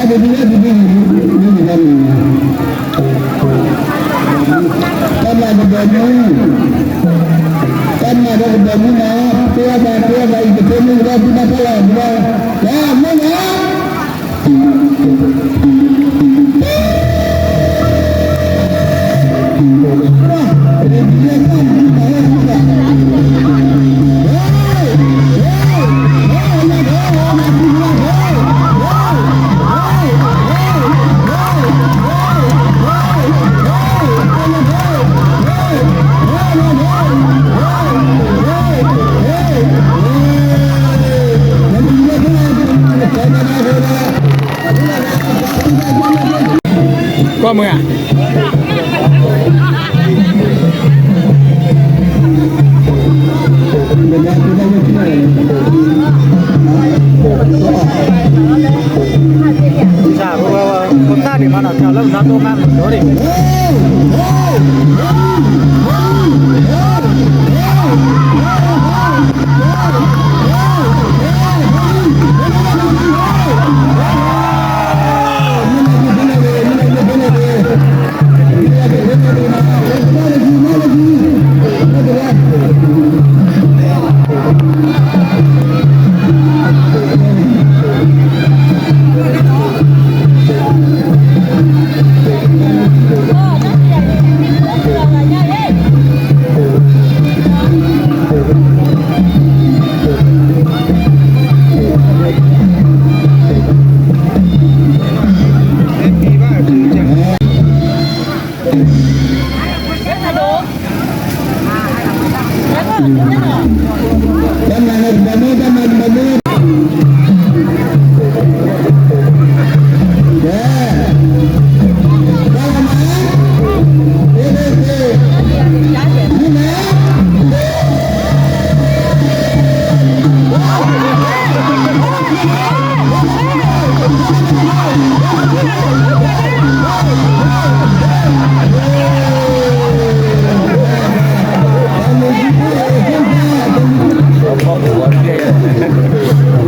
တၢ်မၤကဘီမုၢ်, တၢ်မၤဒီးကဘီမုၢ်နီၤ, တဲအသး တဲအသး ယကတဲမုၢ်ကဒီး သုမၤတၢ်လီၤကဒီး, လၢမုၢ်နီၤ. Qual amanhã?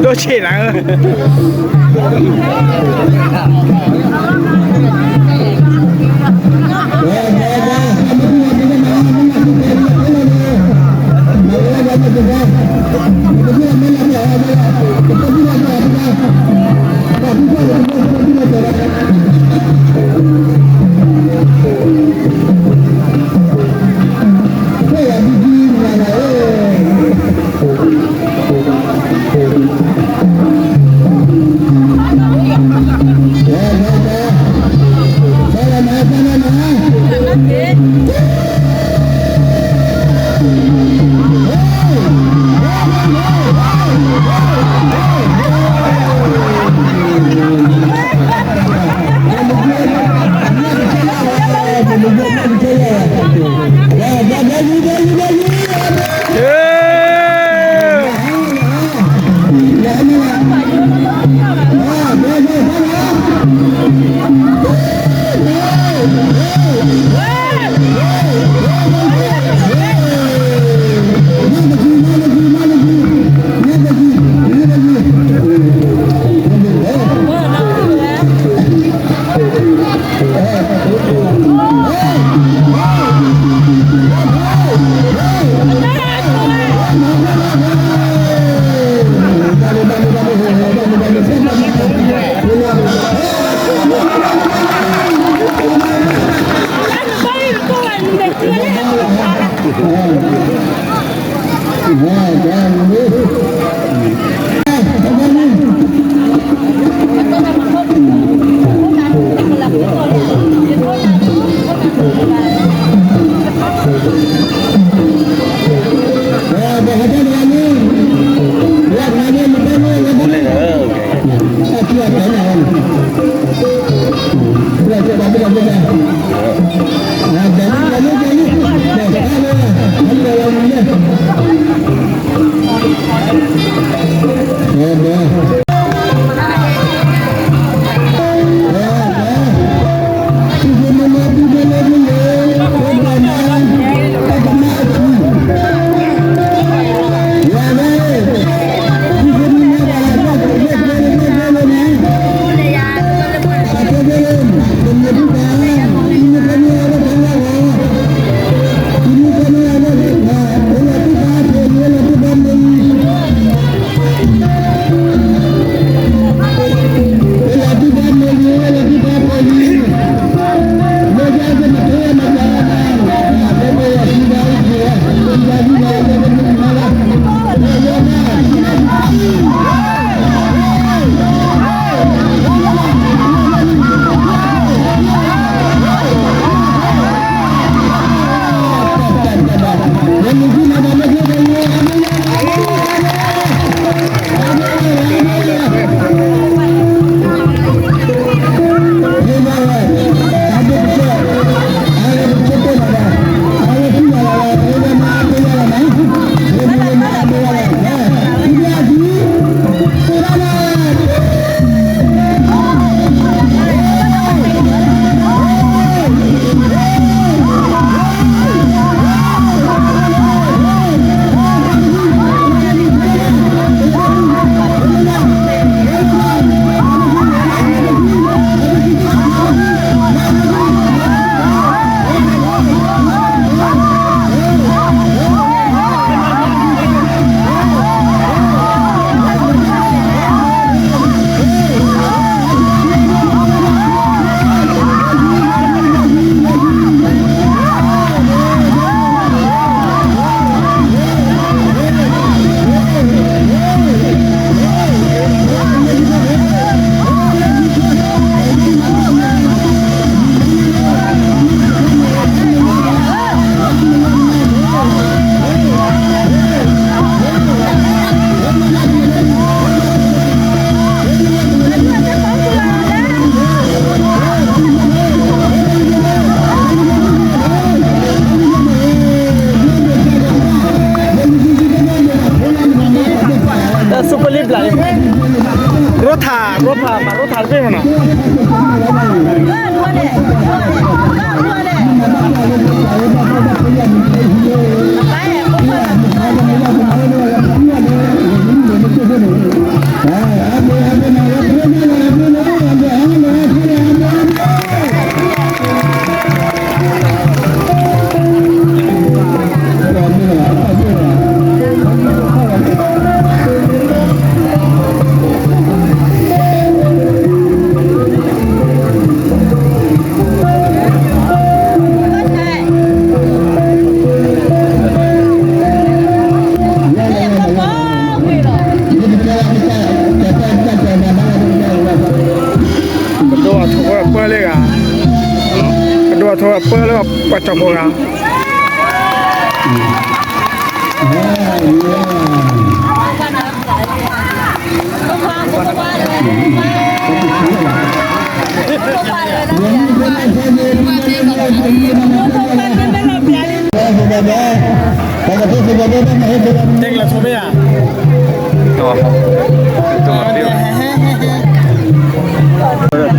Đô chê nắng. ရိဖး မၤရိဖးတဘ့ၣ်မနီၤ. ပဒိၣ်အထိၣ်ဖိပၢလၢဂၤ, ပဒိၣ်အထိၣ်ဖိပၢလၢပှၤကၠီၤဖိဂၤ. တဲကလၢၤထိၣ်ဖဲယၤ,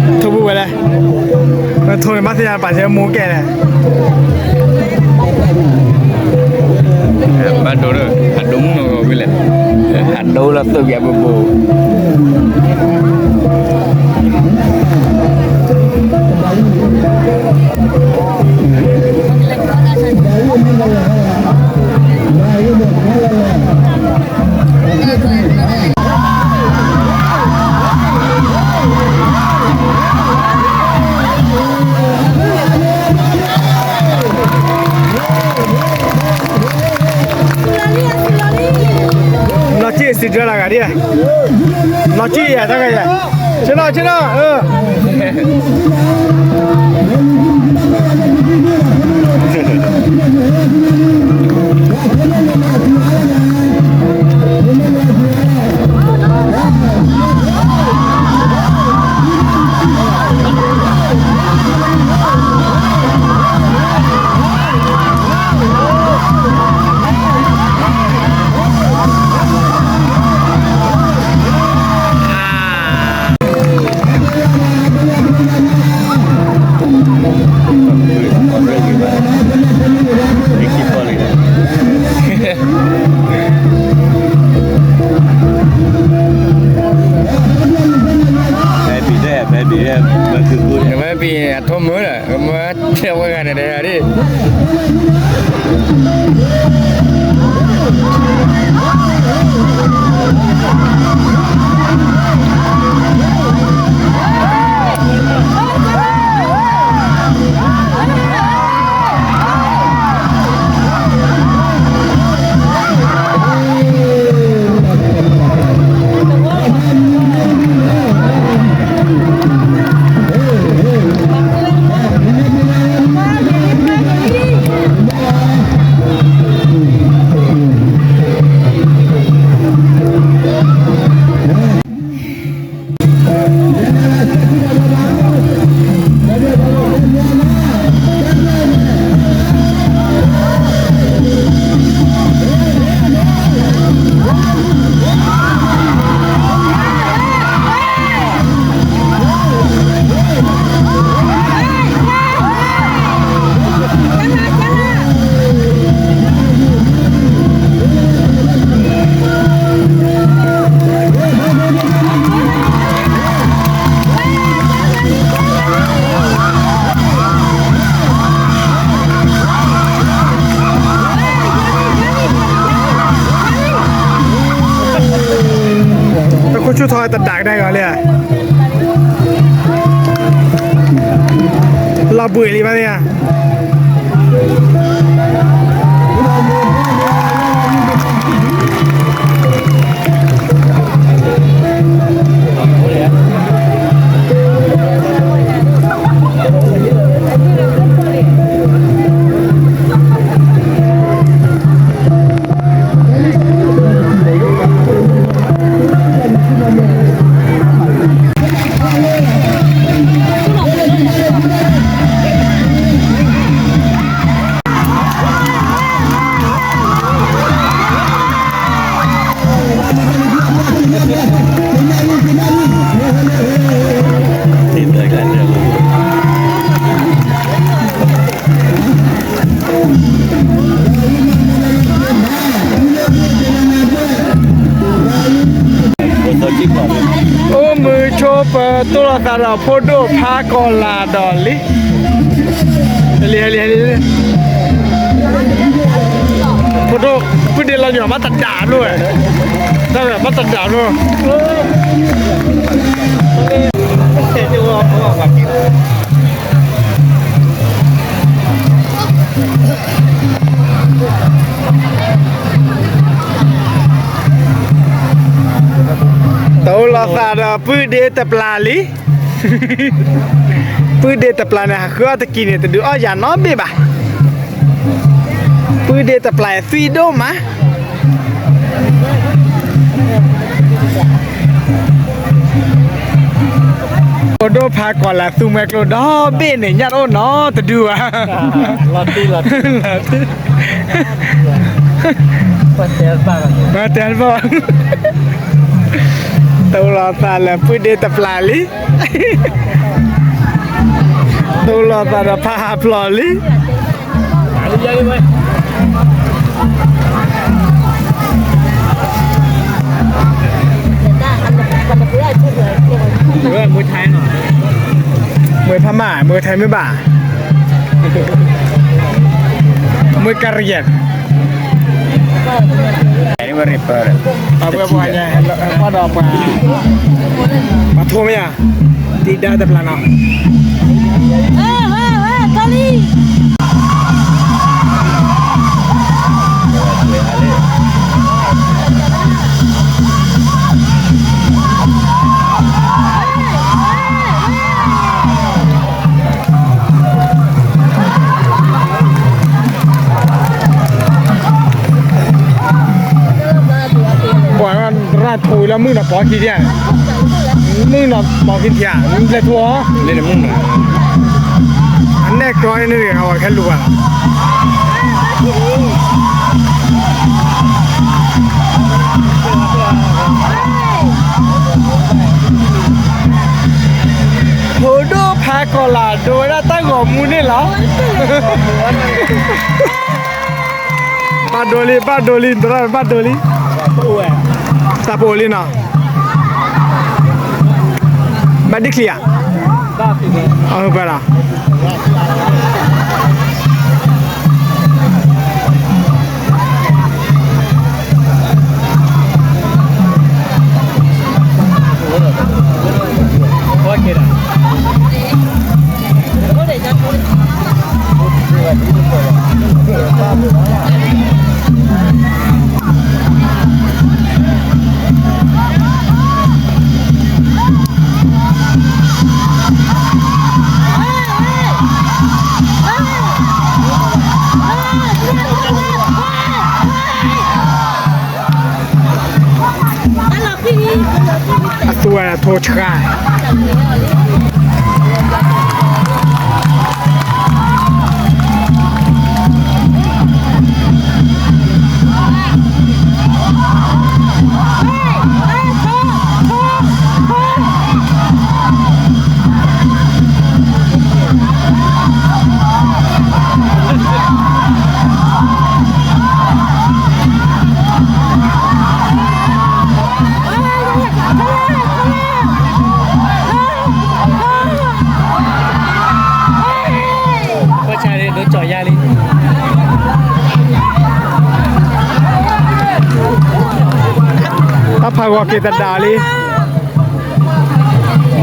ထိၣ်ဖဲဝဲလဲၣ်, ထိၣ်န့ၣ် ဘၣ်သ့ၣ်ညါပာ်စဲမူကဲလဲၣ်. ဘၣ်ဒိဒီး ဟးဒိမုၣ်နီၢ်ဂီၤဝံၤလဲၣ်, ဟးဒိလီၤသုးက့ၤအပူၤပူၤ. နီၢ်ကံၣ်စံးဒၢလၢဂၤဒ်, နီၢ်ကံၣ်ယၤတၢ်ဂၤယၤ, ဆ့နီၤ ဆ့နီၤ. နမ့ၢ်ပံၤအထိၣ်မုၢ်ဒီး ကမၢထဲဝဲဂၤန့ၣ်ဒီးဒ် တခိၣ်ဆူၣ်ထီၣ်တဒးကဒါက့ၤလံ, လီၤဘှံးလံဘၣ်သ့ၣ်ညါ. ဆူၣ်ထီၣ် ပတိၢ်လိာ်သးဒီးဖိဒိၣ်ဖးကီၢ်လၤဒီးလံ, ဟဲလံ ဟဲလံ ဟဲလံ, ဖိဒိၣ် ဖုဒ့လီၤညီဘၣ်တဒးဘျီဝဲ, တၢ်ဘၣ်တဒးဘျီ တိၢ်လိာ်သးဒီးပုၢ်ဒ့တပျၢ်လံ, ပုၢ်ဒ့တပျၢ်န့ၣ် ဟးဃုအီၣ်တကံၢ်န့ၣ် တဒုးအီၣ်ယၤနီတဘ့ၣ်ဘၣ်, ပုၢ်ဒ့တပျၢ်သွံၣ်ဒိၣ်မး ဖိဒိၣ်ဖးကီၢ်လၤသူမှဲကျိဒီဘ့ၣ်န့ၣ် ညၣ်တအိၣ်နီတဒုဘၣ်, လီၤတံၢ်လီၤတံၢ်, တဲတဘၣ်, တိၢ်လိာ်သးလၢပုၢ်ဒ့တပျၢ်လံ, တိၢ်လိာ်သးဒီးဖးဟးဖျိးလံ. မွေဖးမၢ် မွေထဲမ့ၢ်ဘၣ်, မွေကရံၣ်ယဲၢ်, ပှၤပှၤပှၤ ပှၤဒီးပှၤ ပှၤထိမ့ၢ်ဧါ, ဒံးဒါတပျၢ်နီၤ. ပှၤရၣ်ထိလၢမုၢ်နီၤပိာ်ခံထံၣ်ဧါ, မုၢ်နီၤပိာ်ခံထံၣ်ဧါ, မ့ၢ်လဲၤထိအီၤ, အနဲၣ်ကျီန့ၣ်ဂ့ၤ အဝဲခဲလူၤဘၣ်လီၤ. ဖိဒိၣ်ဖးကီၢ်လၤဒိဝဲဒၣ်တၢ်ဂီၤမူန့ၣ်လီၤ. ဘၣ်ဒိလံ ဘၣ်ဒိလံ သရၣ်ဘၣ်ဒိလံ, တၢ်ပအိၣ်လံနီၤ, ဘၣ်ဒ့ချံဧါ, အၢ ဘၣ်လီၤ. အသူဝဲဒၣ်ထိဆှါ တၢ်ဖးဂီၤက့ၤသဒၣ်လံ.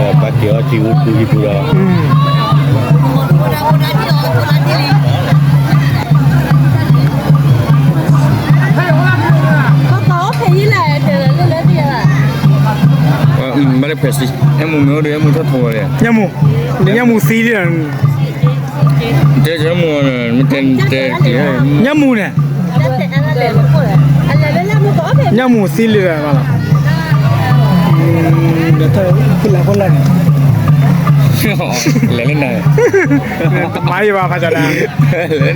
ဘၣ်က့ၤအီထံဟူထူဟံၣ်ပူၤဒီး ဘၣ်လၢဖဲးစံ အဲၣ်မူမ့ၢ်အိၣ်ဒီး အဲၣ်မူထီၣ်ထိးဝဲလဲၣ်. ညၣ်မူ, ညၣ်မူသံလံဒီး တဲမူ, တဲ, ညၣ်မူန့ၣ်, ညၣ်မူသံလံဒီးဘၣ်လီၤ. ဒီးဖုလၢ်ခိၣ်လၢ်န့ၣ်, လဲၤလၢနၤ, တမၤယံၤဘၣ်ဖးကၠီၤဒၣ်, လဲၤလၢန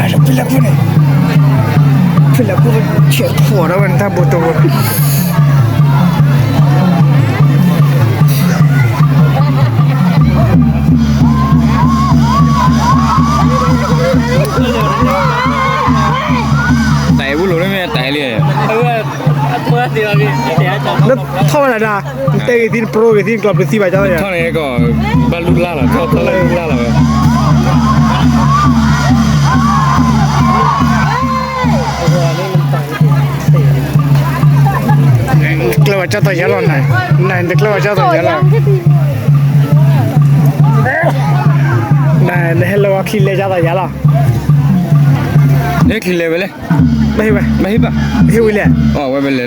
ၤ, ဖုလၢ်ခိၣ်န့ၣ်, ဖုလၢ်ခိၣ်ဆဲးဖှီၣ်ထီၣ်ဝဲန့ၣ် တၢ်ဘိတဝဲ တၢ်အဲၣ်ဘူလိာ်လၢမ့ၢ်တၢ်အဲၣ်လံ, လၢထီၣ်ဝဲ ဒၣ်, နတဲဂ့ၤသံ နပရိဂ့ၤသံ နကျီၢ်ပျုၤသံဘၣ်ကၠီယၤ, ထီၣ်န့ၣ်ကီး, ဘၣ်လူလါလီၤ, ထီၣ်ထီၣ်လၢလူလါလီၤဝဲ. ကျၢၤဘၣ်ကၠီတယၤလီၤ, နတကျၢၤဘၣ်ကၠီတယၤလီၤ, နဟဲလၢဝဲချံလဲကၠီတယၤလီၤ. နချံလဲဝဲလဲၣ်, ဘၣ်ဟ့ၣ်ဘၣ်, ဘၣ်ဟ့ၣ်ဘၣ်, ဟ့ၣ်ဝံၤလဲၣ်, အဝဲပလဲၤ, ပ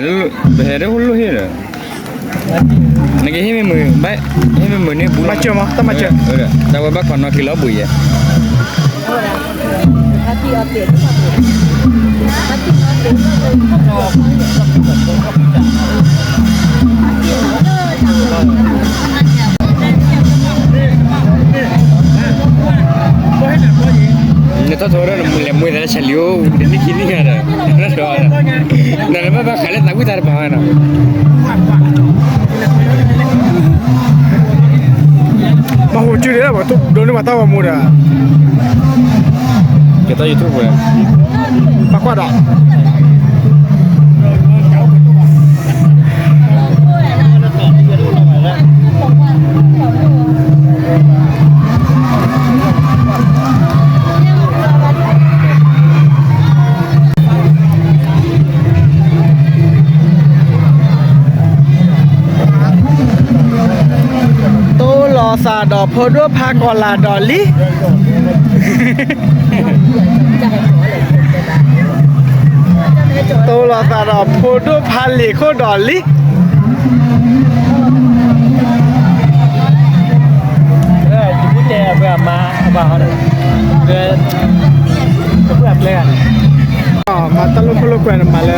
ဟဲဒၣ်ဟိၣ်လိၣ်ဟ့ၣ်ဒီး, နကဟ့ၣ်မ့ၢ်မုာ်, ဟ့ၣ်မ့ၢ်မုာ်န့ၣ်ဘူးလီၤ, မၤစၢၤမး, တၢ်မၤစၢၤ, တၢ်ဝဲဘၣ်ခိးနီၣ်ချံလီၤဘှံးယဲ. နထီၣ်ထီၣ်ဝဲဒၣ်နလဲၤမွေးသးလၢဆဲးလံၤအိၣ်, တနံၣ်ခံနံၣ်ဂၤဒီး, နဘၣ်ဘၣ်ဃးလၢသးဝံၣ်သးတပၤဝဲနီၤ. ဘၣ်ဟိးကၠူၣ်ဒၣ်လၢပှၤဒိးန့ၢ်ပှၤတၢ်ဂီၤမူဒီး, ကဲတၢ် YouTube ဝဲ, ပှၤကွၢ်ဒီး တိလီၤသးဒီးဖိဒိၣ်ဖးကီၢ်လာ်ဒီးလံ. တိလီၤသးဒီးဖိဒိၣ်ဖးလံာ်ခိၣ်ဒီးလံ. မၤတၢ်လိာ်ခိၣ်လိာ်ကွဲန့ၣ် မၤလၢ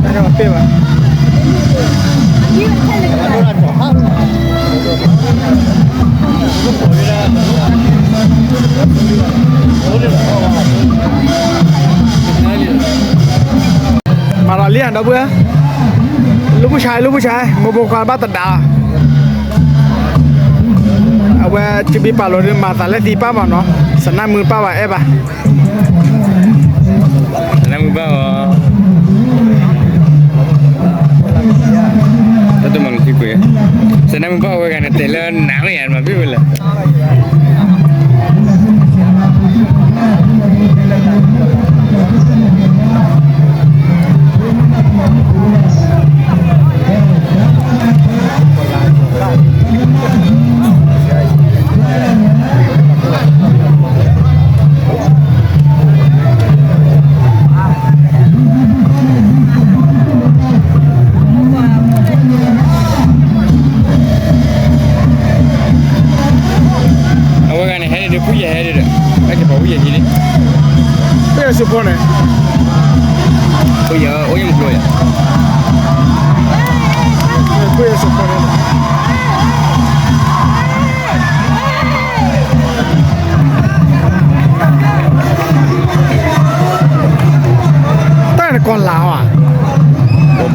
တၢ်ရဲၣ်အီၤပ့ၢ်ဘၣ်. မၤဒီးလံဧါ ဒီပုၢ်ဝဲၢ်, လူၢ်ဘူၣ်ဆါ လူၢ်ဘူၣ်ဆါ မိၢ်ဖိခွါဘၣ်တဒါ, အဝဲစံးဘံၣ်ပာ်လိာ်ဒီး မၤသးလဲၣ်သံပၢ်ဘၣ်နီၤ, စနၢ်မုာ်ပၢ်ဘၣ်အဲၣ်ဘၣ်. စနၢ်မုာ်ပၢ်အီၤ, တၢ်တမၤလၢထံကွံာ်, စနၢ်မုာ်ပၢ်အဝဲဂၤန့ၣ် တဲလၢနၤမ့ၢ်ယၤမၤဘံၣ်ဝဲလဲၣ်. အဝဲဂၤန့ၣ် ဟဲဒၣ်ဒီး ဖုယဲၢ်ဟဲဒၣ်ဒီး, ဟဲက့ၤပှၤဖုယဲၢ်ဟံးလံ, ဖုယဲၢ်စူးဖိန့ၣ်, ဖုယဲၢ်အိၣ်ယမကျိၤယၤ, ဖုယဲၢ်စူးဖိန့ၣ် တၢ်န့ၣ်ကီၢ်လၤဧါ, တၢ်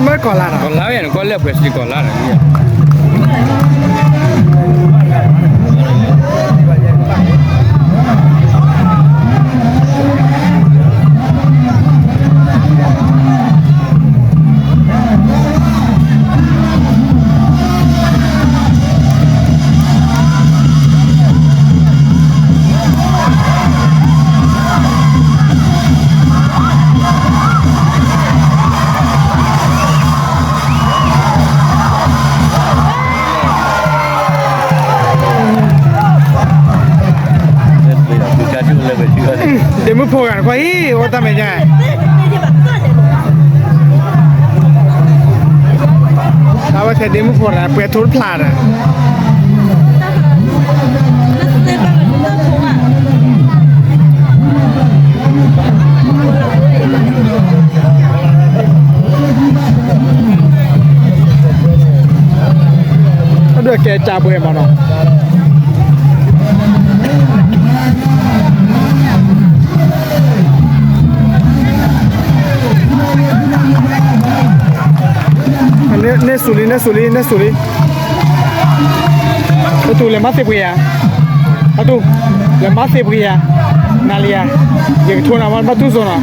မ့ၢ်ကီၢ်လၤနီၤ, ကီၢ်လၤဝဲန့ၣ် ကီၢ်လၢအပှဲၤစ့ၢ်ကီးလၤန့ၣ် ဒ့မုၣ်ဖိဂၤန့ၣ် ကွၢ်ဟံၣ် အိၣ်တၢ်မဲာ်ညါ, အဝဲထဲဒ့မုၣ်ဖိန့ၣ် ပှဲၤထိတဖျးဒီး အဒိကဲကၢ်ဘှဲမးနီၤ, န့ၢ်စူၤလံ န့ၢ်စူၤလံ န့ၢ်စူၤလံ, အတူၢ်လဲၤမၤသ့ပှ့ၤယၤ, အတူၢ်လဲၤမၤသ့ပှ့ၤယၤ, နၤလံယၤ, ယကထိနၤမ့ၢ်ဘၣ်တူၢ်စိနီၤ.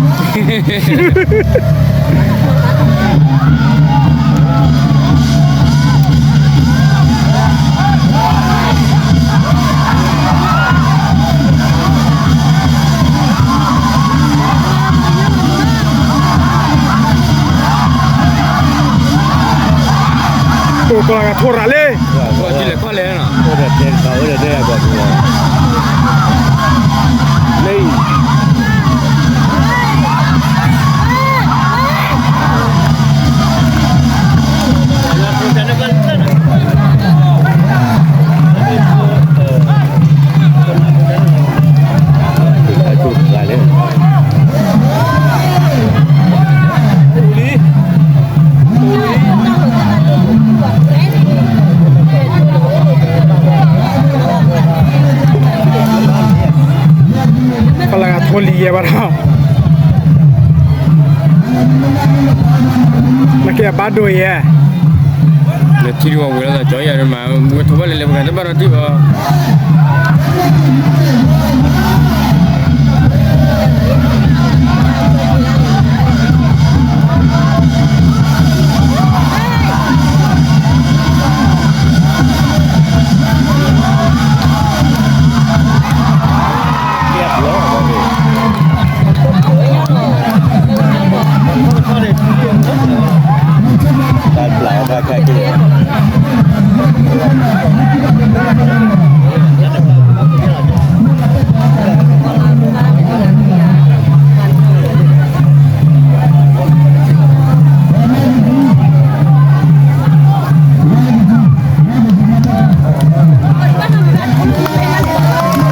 ကိးကီၢ်လၢကထိရၤလံ, ကီၢ်လၢကထိလံယဲၢ်ဘၣ်ဒီး နကဲဘၣ်ဒိယဲၢ်, နထံဒိၣ်ဝဲလၢသးကၠီယၤမး, ဝဲထိးဘၣ်လဲၤလဲၤပှၤတဘၣ်ဒီးထံအီၤ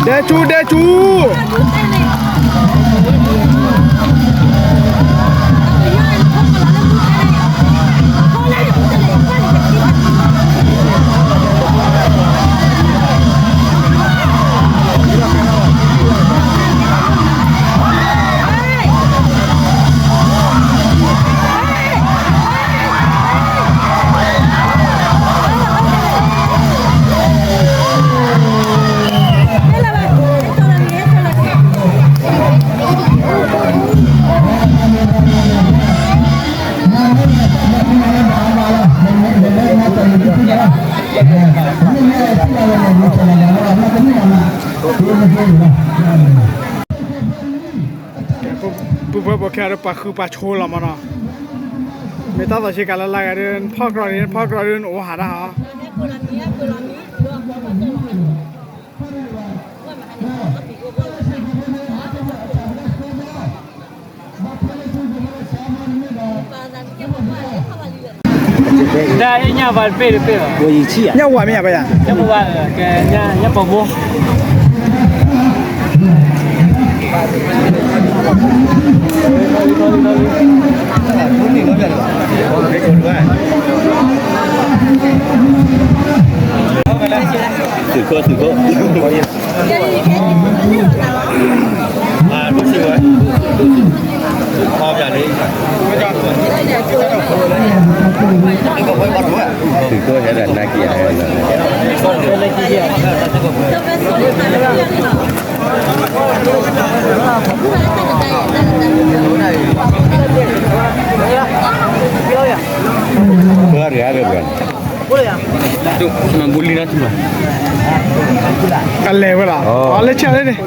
ဒဲကၠူ ဒဲကၠူ. ပုၢ်ဝဲၢ်ပိာ်ခဲအံၤဒီး ပှၤဃုပှၤဆိလီၤမးနီၤ, မ့ၢ်တၢ်သီဆံးကၤလၢ်လၢ်ဂၤဒီး နဖီၣ်ကြီဒီး နဖီၣ်ကြီဒီး နအိၣ်ဟးတၢ်ဟီ ညၣ်ဝါမ့ၢ်ယၤဘၣ်ယၤ, ညၣ်ဝါမ့ၢ်ယၤ, သုးခိၣ် သုးခိၣ် သုးခိၣ်ဟဲဒီးနၢ်ကံၢ်ယၤဟဲလီၤ. ပှၤတဂၤဒီးပှၤ မၤဘူလံနီၤထူလီၤ, ကလဲၤဝဲလီၤ, အီၤလၢဆၣ်လၢန့ၣ်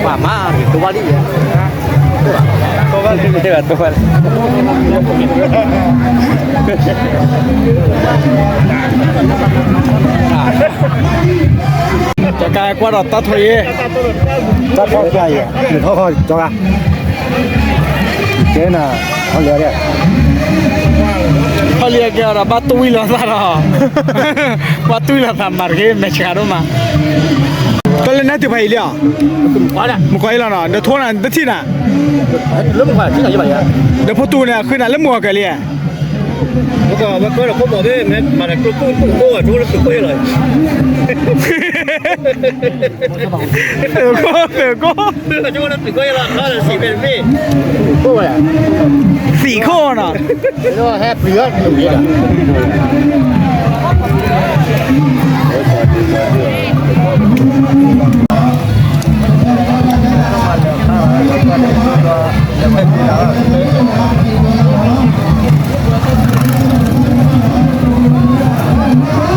ပှၤမၤတဝါလံ, တဝါလံ, တကကွၢ်ဒီးတၢ်ထီၣ်ယဲၢ်, တၢ်ထီၣ်ယဲၢ်, နထီၣ်ခီကၠီဂၤ ကဲနၤ, ဟီလံ, ဟီလံကဲဒီး ဘၣ်တွံၢ်လိာ်သးဒီး, ဘၣ်တွံၢ်လိာ်သးမၤတက့ၢ် မဲာ်ဆှးဒိၣ်မး. တၢ်လၢနဟဲတုၤဖးယံာ်လံဧါ, မုၢ်ကီၢ်အံၤလီၤနီၤ, ဒီးထိၣ်နၤတထံၣ်နၤ, ဒီးဖိတူန့ၣ် အဃုနၤလၢမုၢ်ကီၢ်ကဲလံဧါ, သုးခိၣ် သုးခိၣ်, သံးခိၣ်နီၤ, အကစဲးခီၣ်ပှဲၤလံဧါ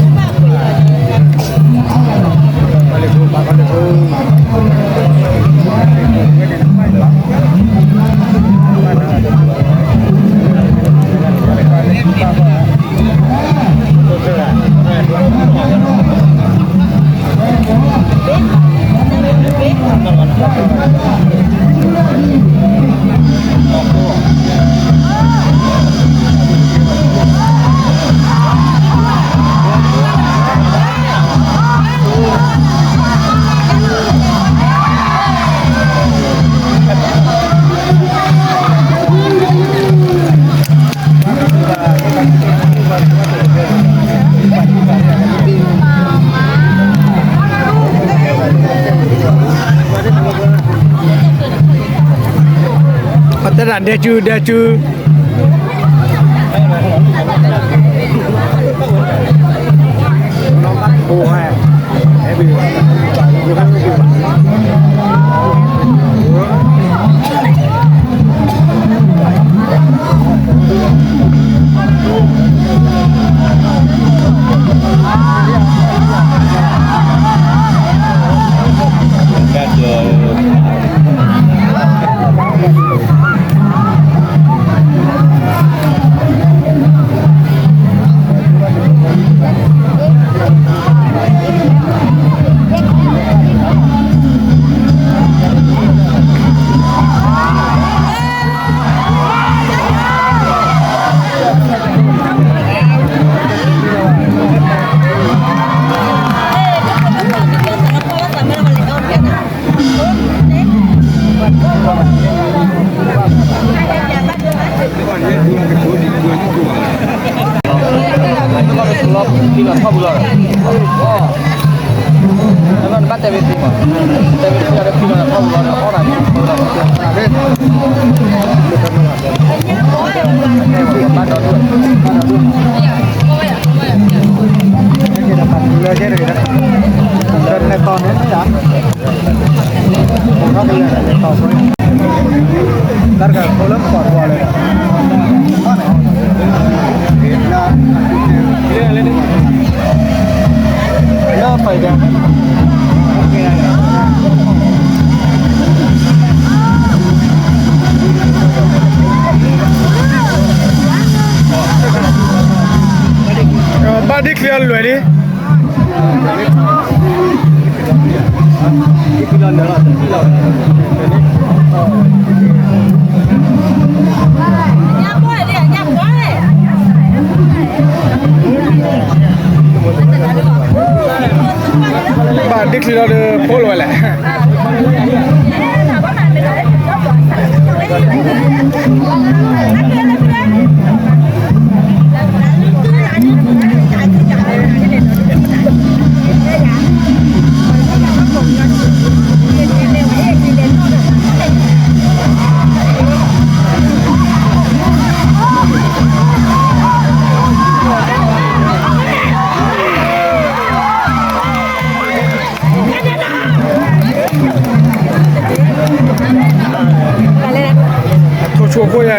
ဒီး အတဲဒၣ်ဒဲကၠူ ဒဲကၠူ ဘၣ်ဒ့ချံအလွဲၢ်လံ ဘၣ်ဒ့ချံလီၤဒီးဖိလီၤဝဲလဲၣ်.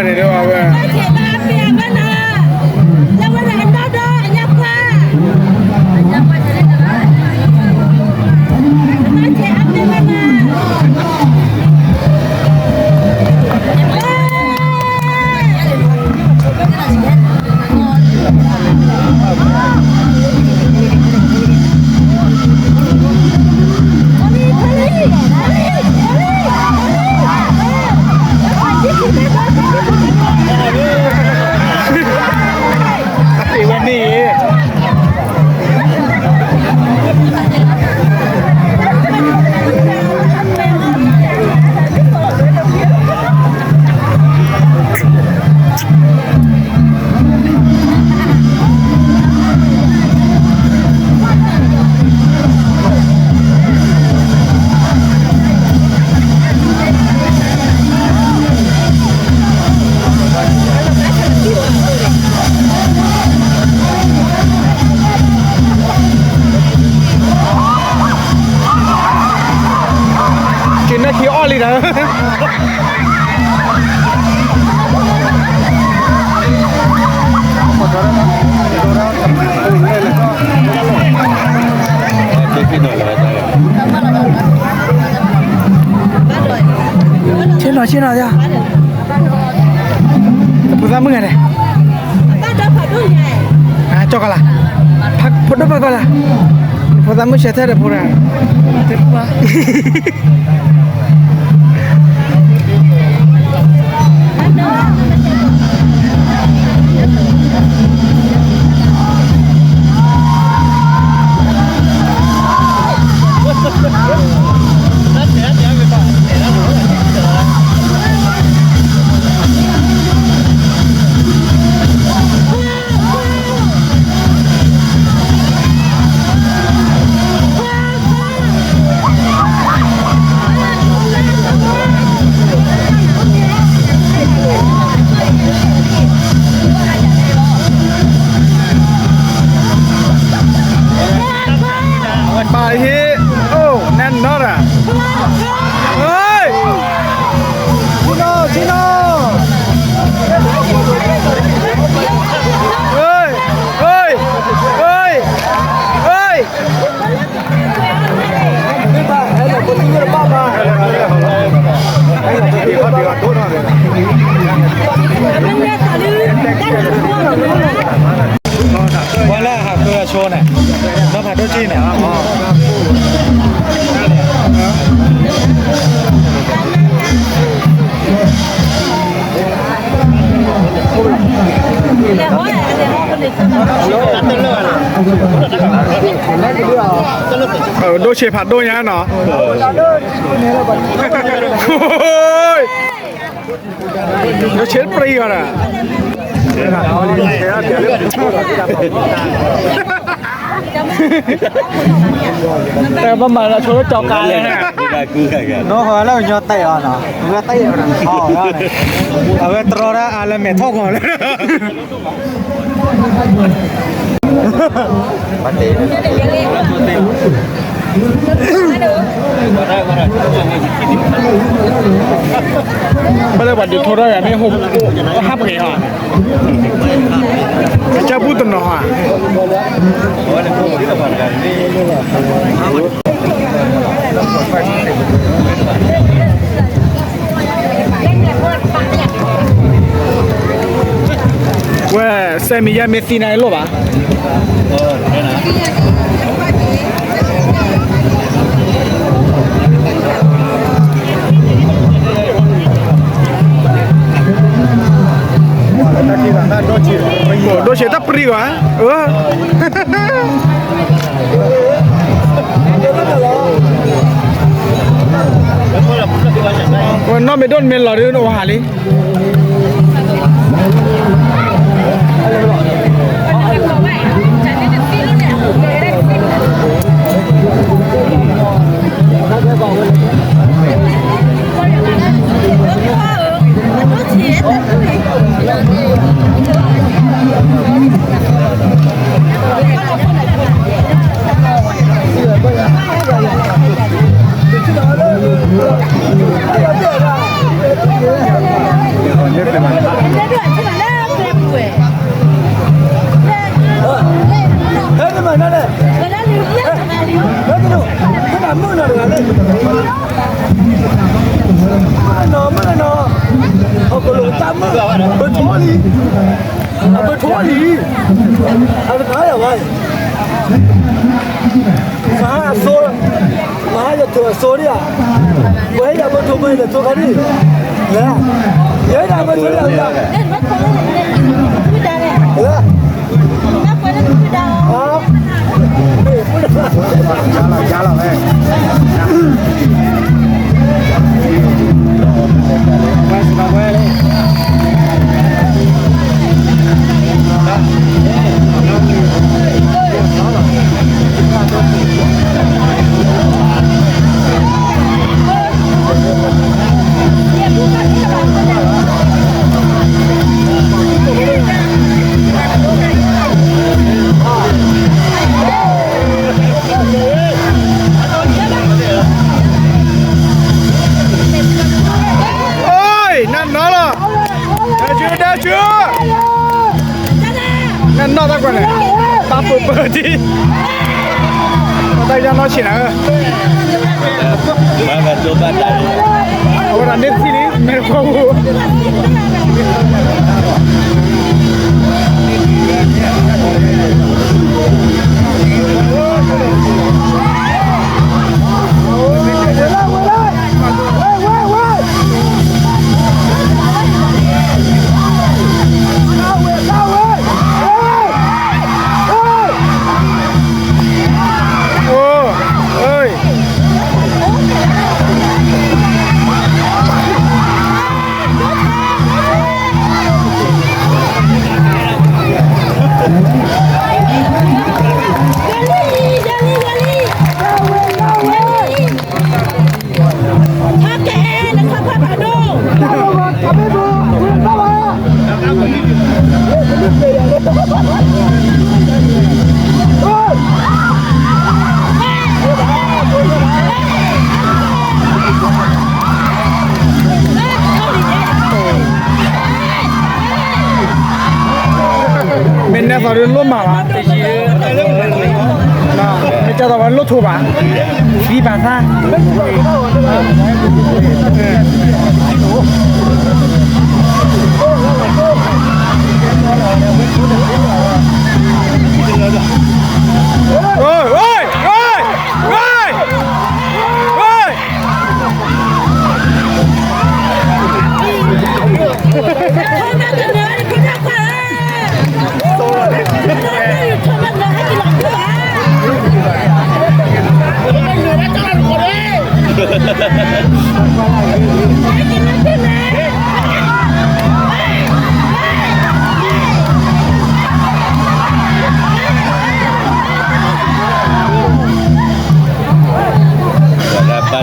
န့ၣ်ဒီးအဝဲ အ့ၣ်ဝဲန့ၣ် က့ၤနၢ်ခံအီၣ်လံဒီး ဆ့ၣ်နီၤဆ့ၣ်နီၤယါ ဖိသၣ်မုၣ်ဂၤန့ၣ် ကၠီကလး ဖိဒိၣ်ဖးကီလၢ် ဖိသၣ်မုၣ်ဆဲးထဲဒီးဖိရၢ် ပာ်ဟ့ၣ် အိၣ် နဲနီၢ်ရၣ် ဟ့ၣ် ဆ့ၣ်နီၤ ဆ့ၣ်နီၤ ဟ့ၣ် ဟ့ၣ် ဟ့ၣ် ဟ့ၣ် ပှၤလၢအဟးဃုအဆိန့ၣ် ဒီးဖးဒိၣ်ကံၢ်န့ၣ် ဒိၣ်ဆ့ဖးဒိၣ်ညါနီၤ ဒိၣ်ဆ့ပြံဂၤဒီး တၢ်ဘၣ်မၤလၢဆိလၢကၠီၤကါန့ၣ် နီၢ်ဟီလၢကညီတဲအီၤနီၤ အဝဲတဲအီၤ အဝဲတြီတၢ်အါလၢမဲာ်ထီၣ်ကီးလၢ ဘၣ်လၢပှၤဒုးထီထီၣ်ယၤမ့ၢ်ဟိ ဟးပက့ၤဟီ ကစၢ်ဘူၣ်တနီၤဟီ ဝဲ စဲမံယဲမ့ၢ်သံနၤအလိၣ်ဘၣ် ဒိၣ်ဆ့တၢ်ပြံဂၤ အၢ ဝဲနီၢ်မ့ၢ်ဒိၣ်နမ့ၢ်လီၤဒုးနအိၣ်ဟးလံ ဒ်သိး ဟဲန့ၣ်မၤနၤလဲၣ်, ဟဲက့ၤဒိၣ်, ဟဲနၤမုၣ်ကနီၤတဂၤလဲၣ်, မုၣ်ကနီၤ, မုၣ်ကနီၤ, ဟီၣ်ကလိာ်တၢ်မုၣ်, ပထိလံ, အပထိလံ, အတနာ်ယၤဘၣ်, မဟါအစိ မဟါယထိၣ်အစိဒံးဧါ, ပှၤဟဲယၤပထိၣ်ပှၤဟဲလၢထိၣ်ခါဒံး, လဲၤ, ယဟဲဒၣ်ပထိၣ်ဒံးဧါ, လဲၤ, အိၣ်, နနီၢ်လီၤ, ဒၢဆူ ဒၢဆူ, နနီၢ်တၢ်ကွၢ်န့ၣ်, တၢ်ပၢၢ်ပၢၢ်ဒံး, တၢ်ယါနီၢ်ဆံးနၤဧၢ, အဝဲဒၣ်န့ၣ်တထံၣ်လံ မ့ၢ်တခီပူၤ မ့ၢ်နဲၣ်သီဒ်လိၣ်မးဘၣ်, မ့ၢ်ကၢ်သီဝဲလိ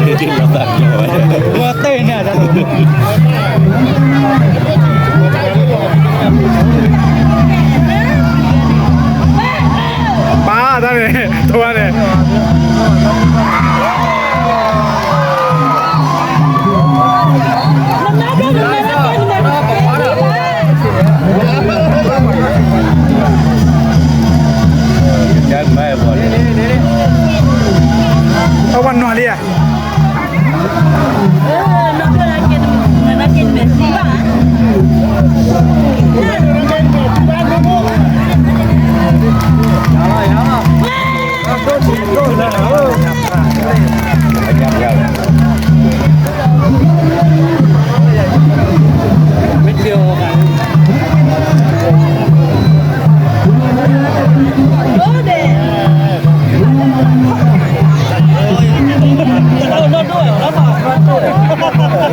ၣ်ထိးဘၣ်, သံဘၣ်သၣ် ပာ်တၢ်န့ၣ် ထိၣ်ဝဲန့ၣ် အဝဲနွၤလံဧါ.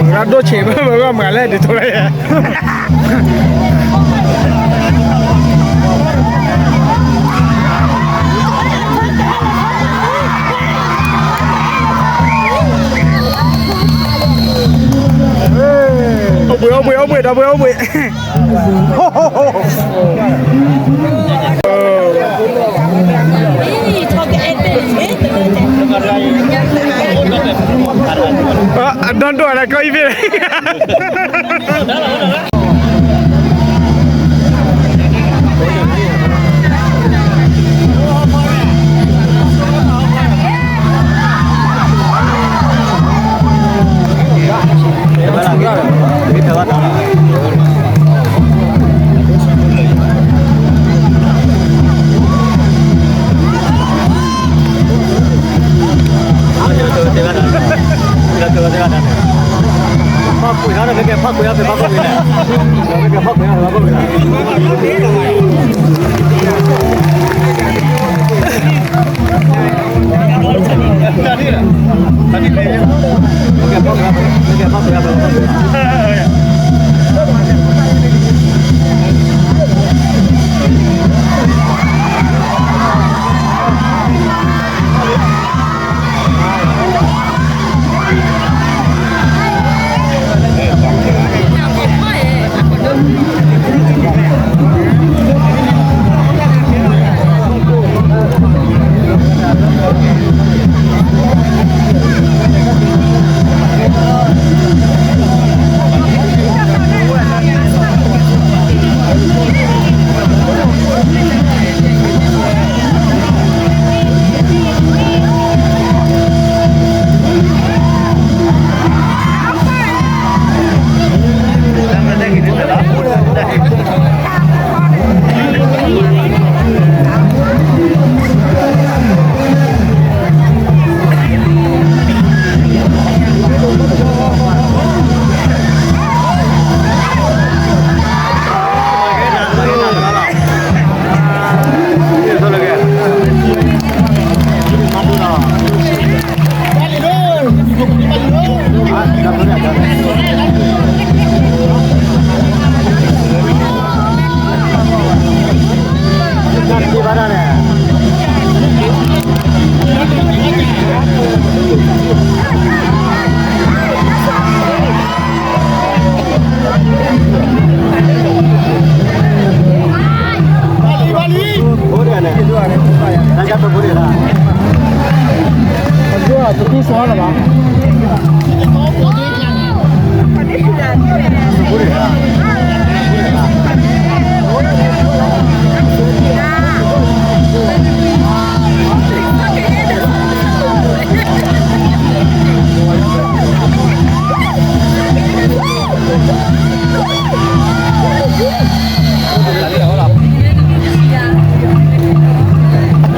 ဂၤဒိၣ်ဆံးဘၣ် ပဂီၢ်မၤလဲၣ်ဒ်သိးလၢယဲ အိၣ်ဘှံး အိၣ်ဘှံး အိၣ်ဘှံး ဒီပုၢ်ဝဲၢ် အိၣ်ဘှံး အဒီဒိၣ်အလၢကီၢ်အံၤဖဲ အိၣ်ဘှံး တူၢ်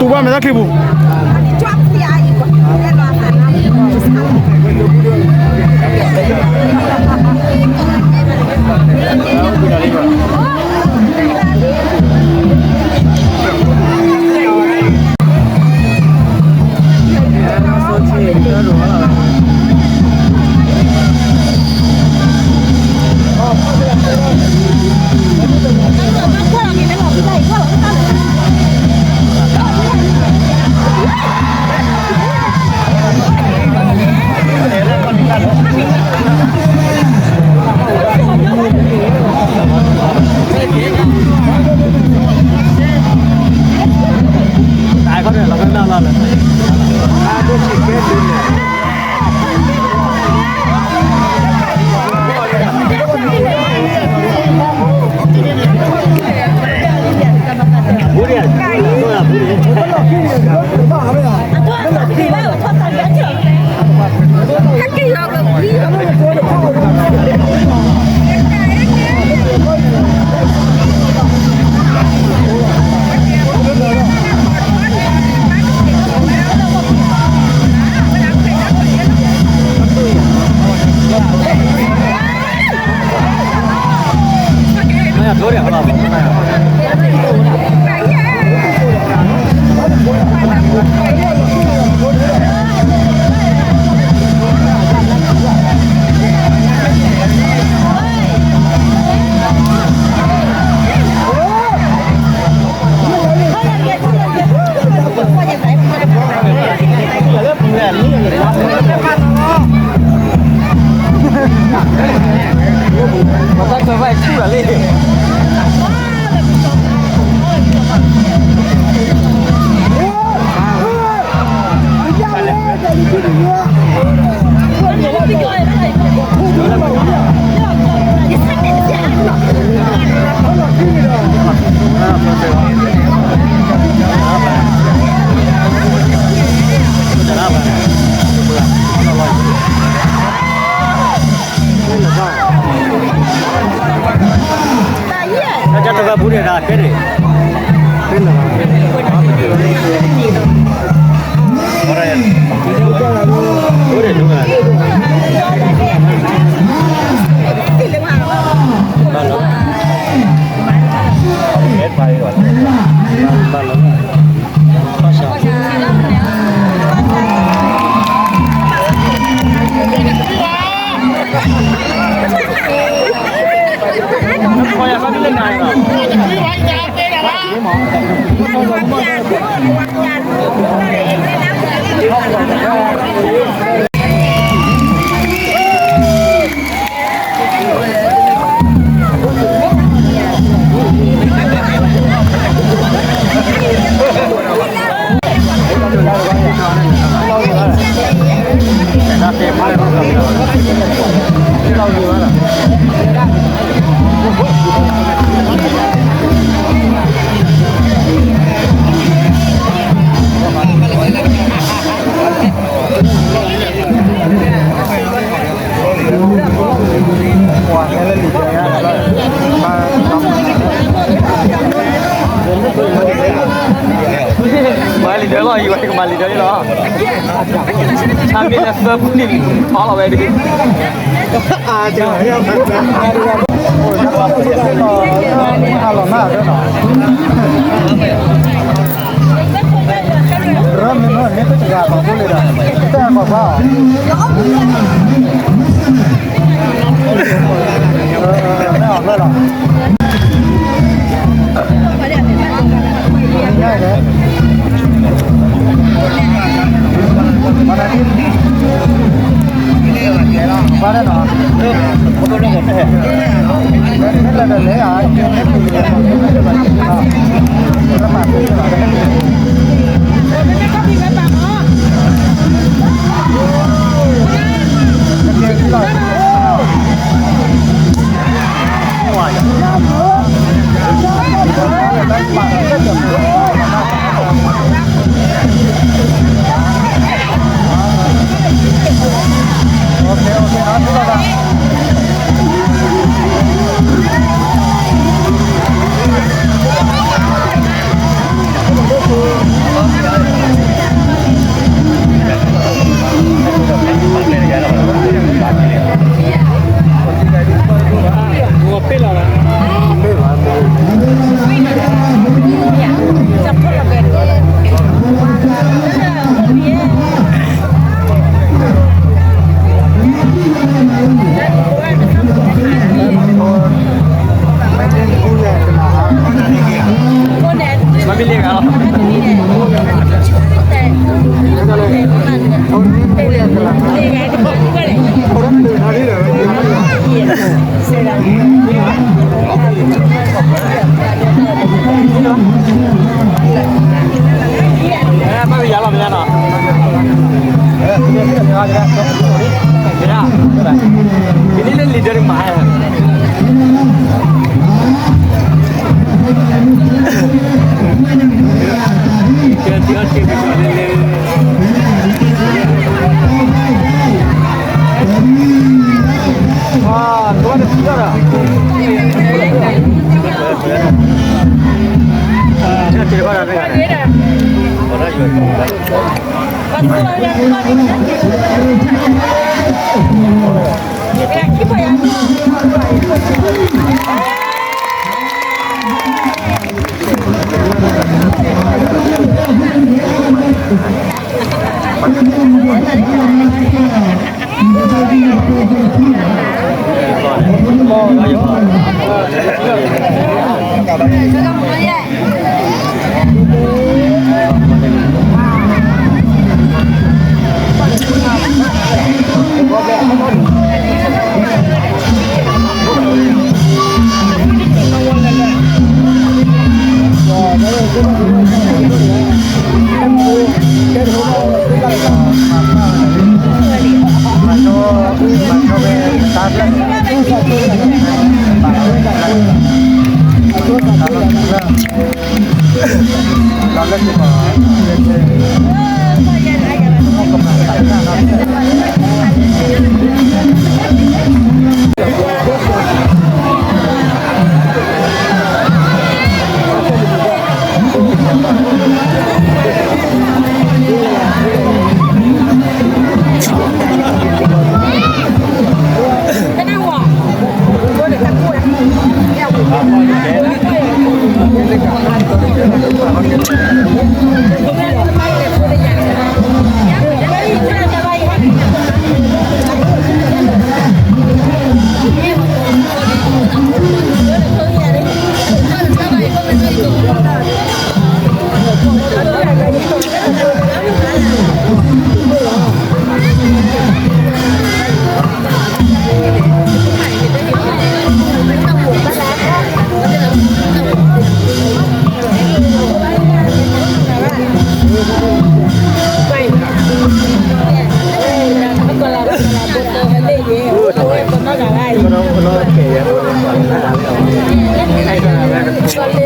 ဘၣ်မဲာ်တၢ်ချံပူၤ, မၤလံာ်ဒၢလီၤ ယဝဲကမၤလံာ်ဒၢလီၤ. ဆါမ့ၢ်လၢသၢပူၤန့ၣ် ထီလီၤဝဲဒၣ်. အါ ရၢမ့ၢ်မ့ၢ်န့ၣ် တဂၤခီၣ်ဖိလံဒီး တၢ်ခီၣ်ဖး မ့ၢ်အီၤဖျၢၣ်လီၤ. ပှၤ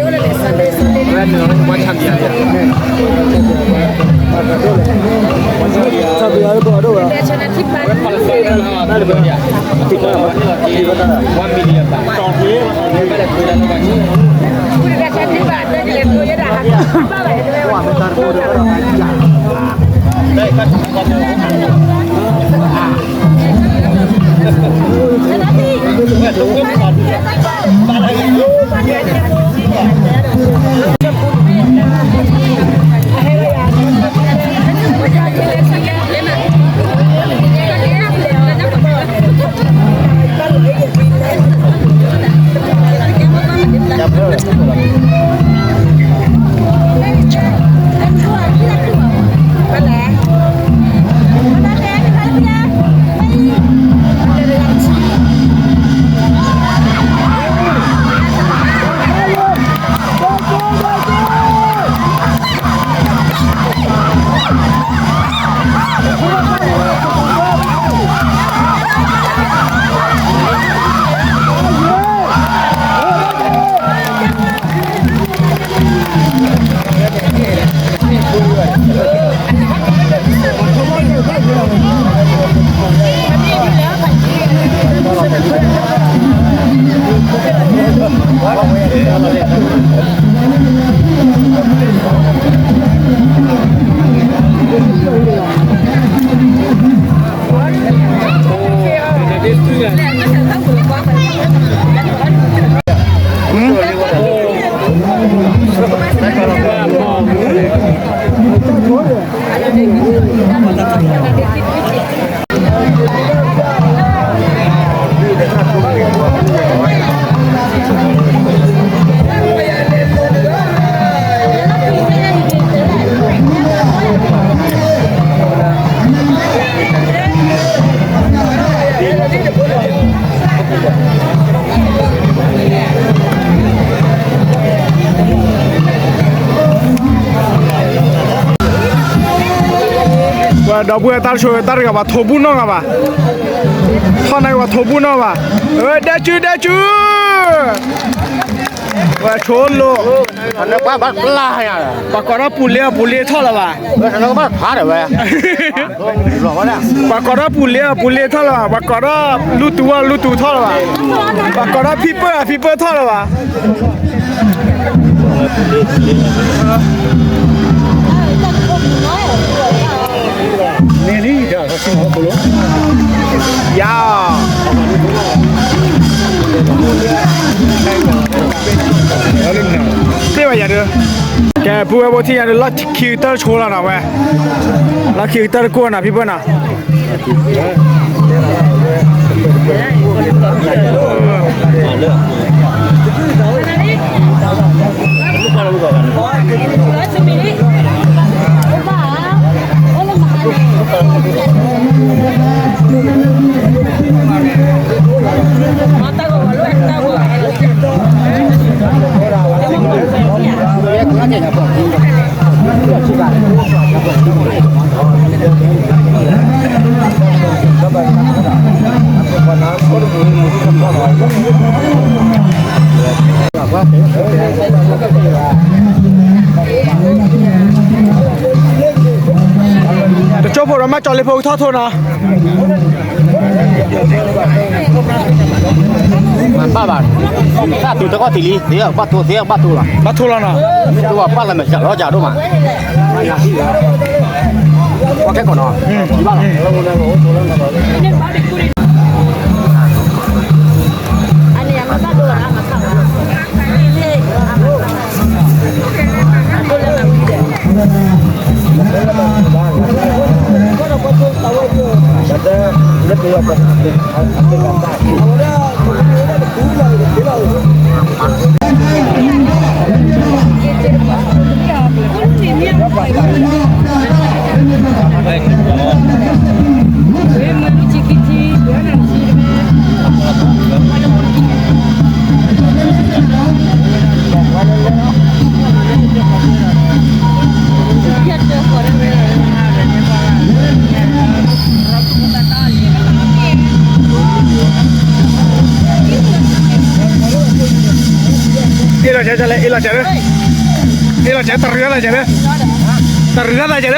ဒီပုၢ်ဝဲၢ်တၢ်တဆိတၢ်တဂၤဘၣ်ထိးဘူၣ်နီၢ်ဂၤဘၣ်, ထီၣ်နၤကဘၣ်ထိးဘူၣ်နီၢ်ဘၣ်, အဝဲဒဲကၠူဒဲကၠူ, ဝဲဆိလိာ်, ပှၤကိးထီၣ်ပူၤလ့အပူၤလ့ထီၣ်လၢၤဘၣ်, ပှၤကိးထီၣ်ပူၤလ့အပူၤလ့ထီၣ်လၢၤဘၣ်, ပှၤကိးထီၣ်လူတူၢ်အလူတူၢ်ထီၣ်လၢၤဘၣ်, ပှၤကိးထီၣ်ဖံပၢၢ်အဖံပၢၢ်ထီၣ်လၢၤဘၣ်. သ့ၣ်ဘၣ်ယၤဒုး, ကဲ ပုၢ်ဝဲၢ်ဖိထံၣ်ညါဒုး လီၢ်ခံကတၢၢ်တဆိလီၤနီၤဝဲ, လီၢ်ခံကတၢၢ်တကိၢ်နီၤ ဖံပၢၢ်နီၤ. တကၠိဖိဒီးမၤကၠီလ့ဖိကထီၣ်ထိနီၤ. မၤဘၣ်ဘၣ်, တၢ်တူၤတကီၢ်တံၢ်လံ, သ့ဘၣ်တိၤ သ့ဘၣ်ဘၣ်တိၤလီၤ, ဘၣ်တိၤလီၤနီၤ, တိၤဘၣ်ပာ်လၢမဲာ်စးလီၤကၢ်ဒိၣ်မး, ပှၤခဲကီၢ်နီၤ, ဘၣ်လီၤ. လီၤစဲးလၢ, ဟ့ၣ်လီၤစဲး တရံးလီၤစဲးလၢ, တရံးလီၤစဲးလၢ.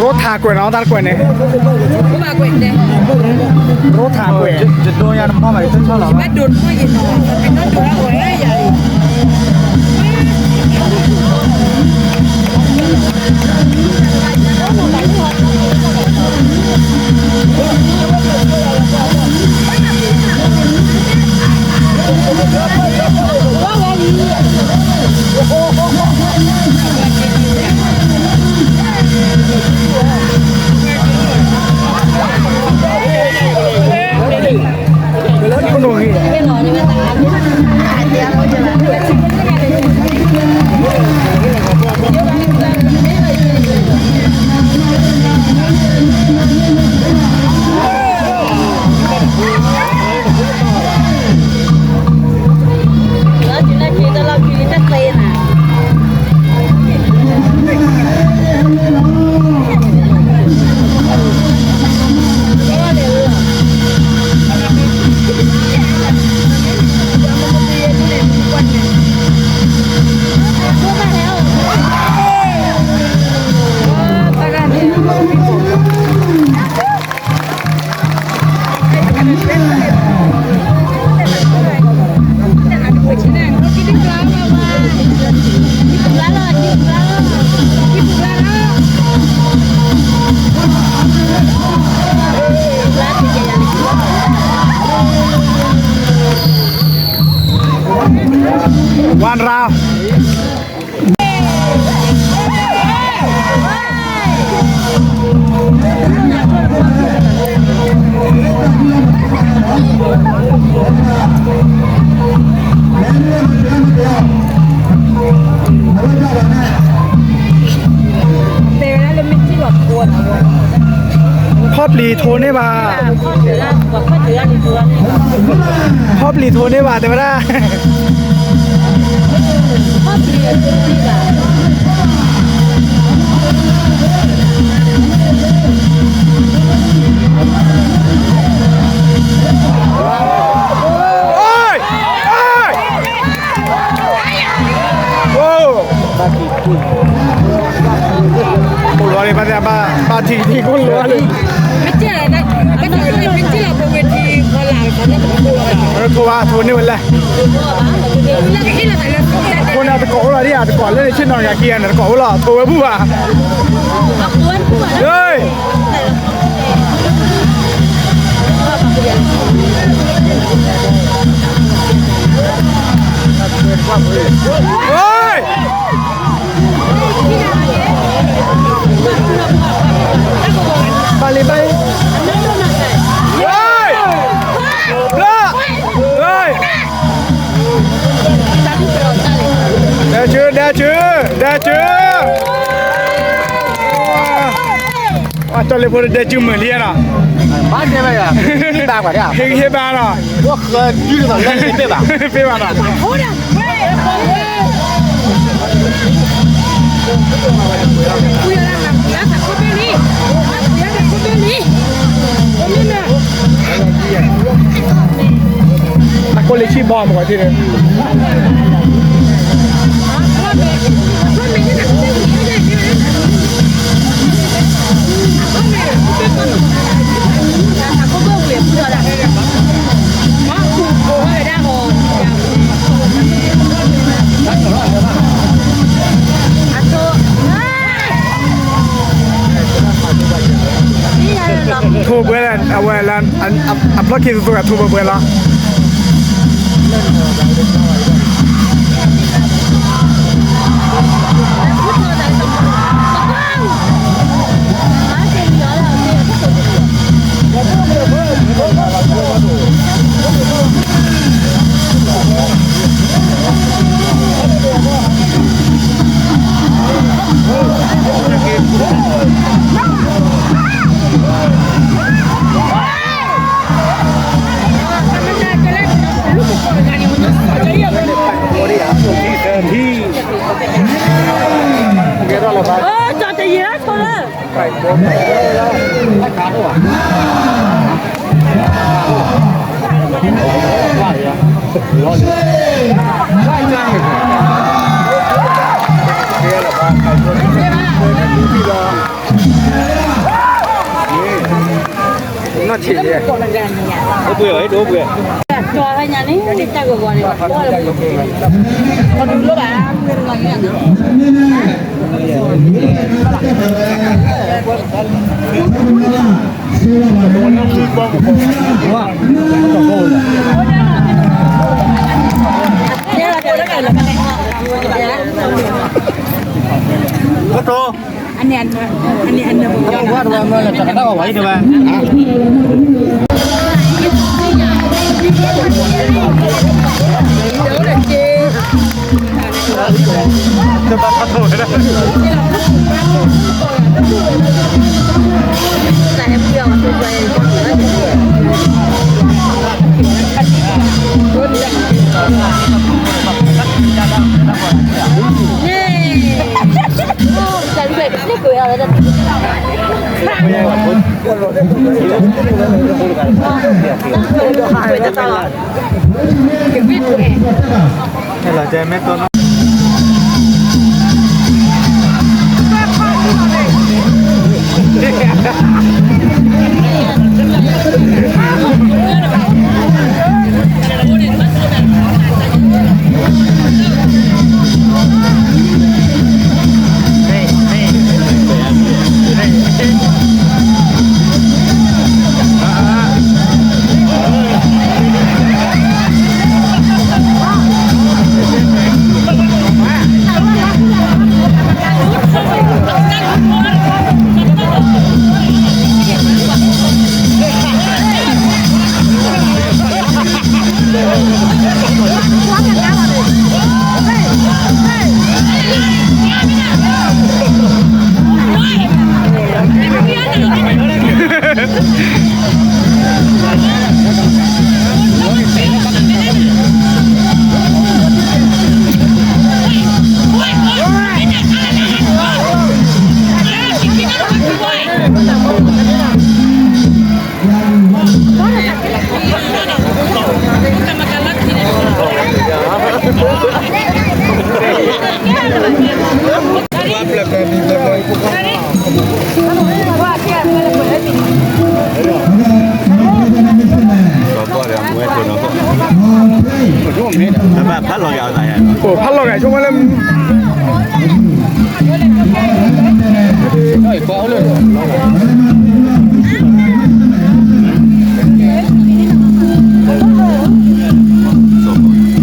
ရိထးကွဲးနီၤ တၢ်တကွဲးန့ၣ်, ရိထးကွဲး, One round. ဖီၣ်ပျံၤထိန့ၢ်ဘၣ်, ဖီၣ်ပျံၤထိန့ၢ်ဘၣ် တဲဝဲဒၣ်. အိၣ်လီၤလံ ဘၣ်သ့ၣ် ဘၣ်ထံၣ်ထံၣ် အိၣ်လီၤလံ. ထိဘၣ် ထိန့ၢ်ဝဲလဲၣ်. ထိန့ၢ်တကိးအိၣ်လီၤဒ်ယၤ တကိးလၢန့ၣ် ဆ့ၣ်နီၤယၤခံဂၤန့ၣ် တကိးအိၣ်လီၤ ထိဝဲဘူၣ်ဘၣ်. ဘၣ်လံ ဘၣ်လံ. ဒဲးဆူ ဒဲးဆူ ဒဲးဆူ. ပှၤကၠီလ့ဖိတဒဲစုမုာ်လံနီၤ, ဘၣ်တဲဘၣ်ယၤ, ဟ့ၣ်ဘၣ်နီၤ, ပ့ၣ်ဘၣ်နီၤ, တၢ်ကိၣ်လ့ဆံၣ်ဘီမ့ၢ်ကီးထံၣ်န့ၣ် ထိၣ်ဘှဲလၢ အဝဲလၢ အဖျီၣ်ခံသိးသိးဂၤ ထိၣ်ဘှဲဘှဲလီၤ. နီၢ်ဆံးယဲ, ဒိပှ့ၤအီၤ ဒိပှ့ၤ, ကၠီဟဲညါန့ၣ် တၢ်ဂီၤဂီၤန့ၣ် အန့ၣ် အန့ၣ် အန့ၣ် ဖးလီၤဂာ်ဆိကမိၣ်လၢ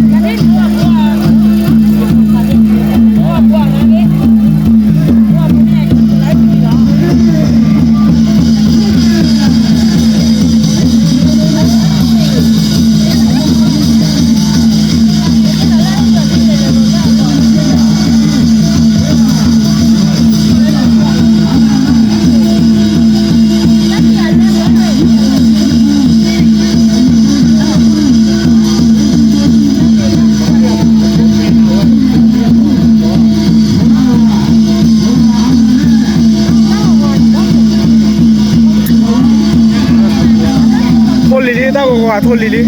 ဖိလံၤလံ,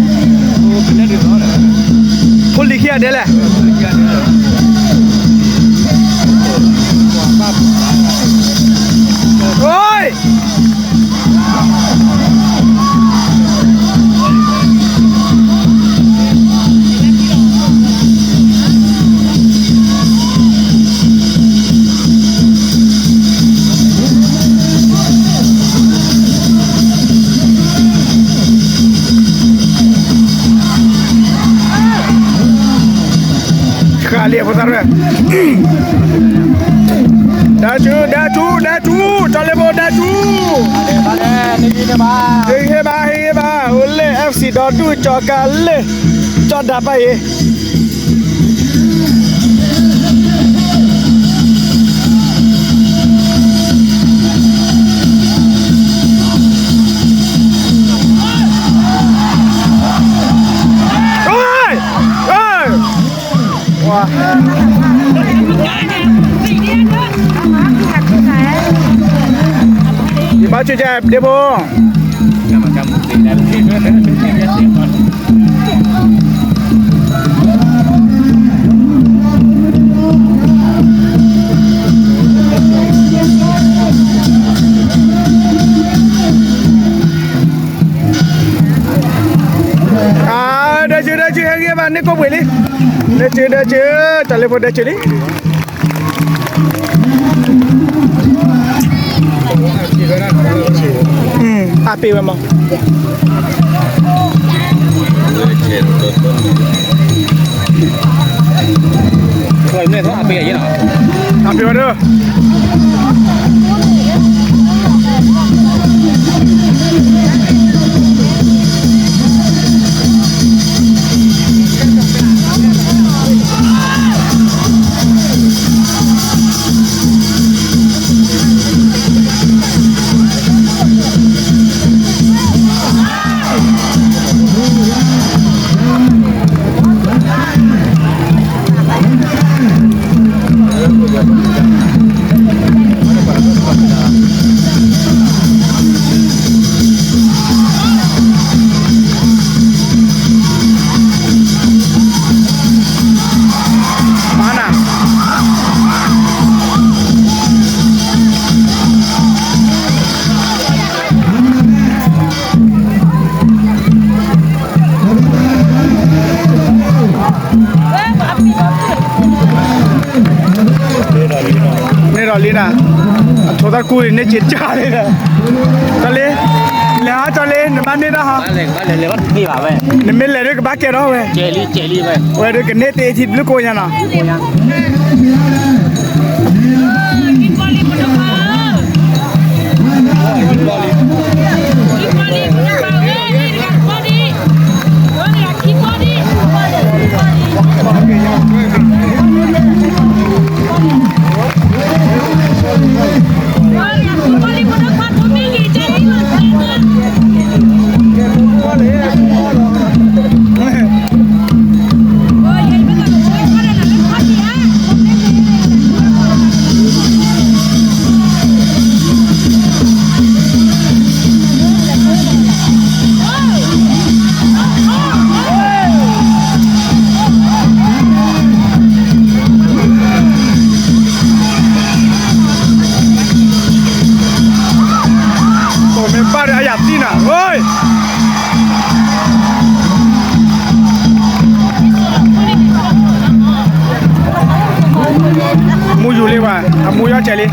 ဖိလံၤခံဂၤဒဲးလဲၣ်. ဃာ်လံအဖိသၣ်ရဲၣ်, ဒၣ်ဆူ ဒၣ်ဆူ ဒၣ်ဆူ, ကၠီၤလ့ဖိဒၣ်ဆူ, ဟ့ၣ်ဂံၢ်ဘါ ဟ့ၣ်ဂံၢ်ဘါ, အိၣ်လၢ FC ဒီဒူၣ်ကၠီၤကၤလ့ၢ်, ကၠီၤဒၣ်ပၢ်အံၤ ယဘၣ်ဆူၣ်ကၠၢ်ဒ့ဖိ ဒၢဆူ ဒၢဆူ ဟ့ၣ်ဂံၢ်ဘါန့ၢ်ကိၣ်ပှ့ၤလံ, ဒၢဆူ ဒၢဆူ, ကၠီၤလ့ဖိဒၢဆူလံ. အပ့ၤဝဲမး, အပ့ၤဝဲဒီး န့ၢ်ဒီးလံနၤ, အထိသၣ်ကူၣ်န့ၣ် န့ၢ်က့ၤကၢ်လံဒီး, ကၠီၤလ့, လဲၤဟီ ကၠီၤလ့, နဘၣ်န့ၢ်တၢ်ဟီ, နမ့ၢ်လဲၤဒ်ကဘၣ်ကဲထီၣ်ဝဲ, ဝဲဒ်ကန့ၢ်တ့ထံဘျုးကိးညါနီၤ. မ့ၢ်ဘၣ်ဒီးအယၤသံနၤ, မူယူၤလံဘၣ်, အမူယီၢ်ကဲးလံ.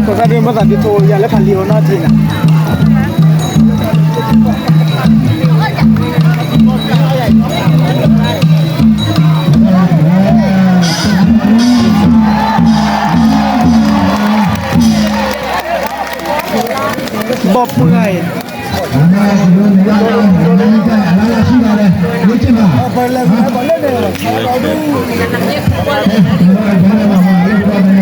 ဖိသၣ်ဒုးမ့ၢ်သးဒ်သိးယၤလၢဖးလံၤအီၤနီၢ်ထံနၤ. ဘီၣ်ပှၢ်အံၤ ပလဲၤ